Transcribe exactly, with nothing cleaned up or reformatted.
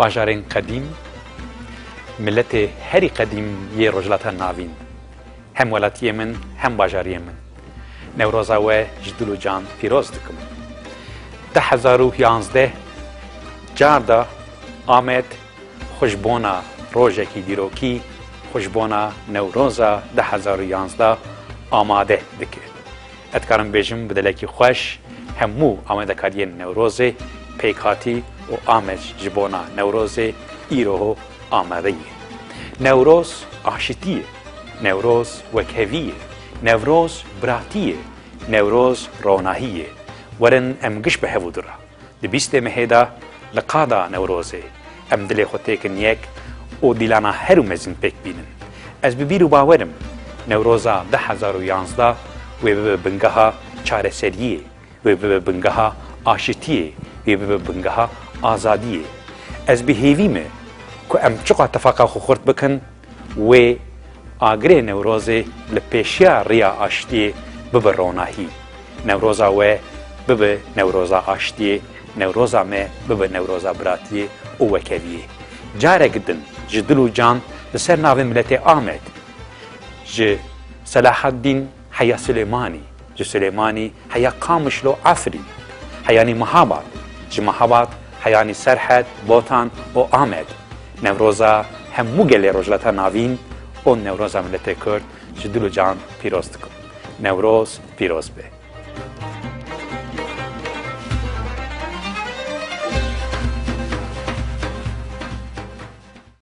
Bajarên qedîm, miletê herî qedîm yê Rojhilata Navîn, hem welatiyê min, hem bajariyê min. Newroza we ji dil û can pîroz dikim. Du hezar û yanzdeh car da Amed xwe ji bona rojekî dîrokî, xwe ji bona Newroza du hezar û yanzdeh amade dike. Ez dikarim bêjim bi dilekî xweş, hemû amadekariyên Newrozê pêk hatî û Amed ji bona Newrozê îro amade ye. Newroz aşitî ye. Newroz wekhevî ye. Newroz biratî ye. Newroz ronahî ye. Werin em giş bi hev û du re. Di bîstê mehê de li qada Newrozê em dilê xwe têkin yek û dîlana her û mezin pêk bînin. Ez bi bîr û bawer im, Newroza du hezar û yanzdeh wê bibe bingeha çareseriyê, wê bibe bingeha aşitiyê, wê bibe bingeha azadiyê. Ez bi hêvî me ku em çiqas tefaqa xwe xurt bikin, wê agirê Newrozê li pêşiya riya aştiyê bibe ronahî. Newroza we bibe Newroza aştiyê, Newroza me bibe Newroza biratiyê û wekeviyê. Carek din ji dil û can li ser navê miletê Amed, ji Selahaddîn heya Silêmanî, ji Silêmanî heya Qamişlo Efrîn, heyanî Mehabad, ji Mehabad heyanî Serhed, Botan û Amed. Newroza hemû gelê Rojhilata Navîn û Newroza miletê Kurd ji dil û can pîroz dikim. Newroz pîroz be.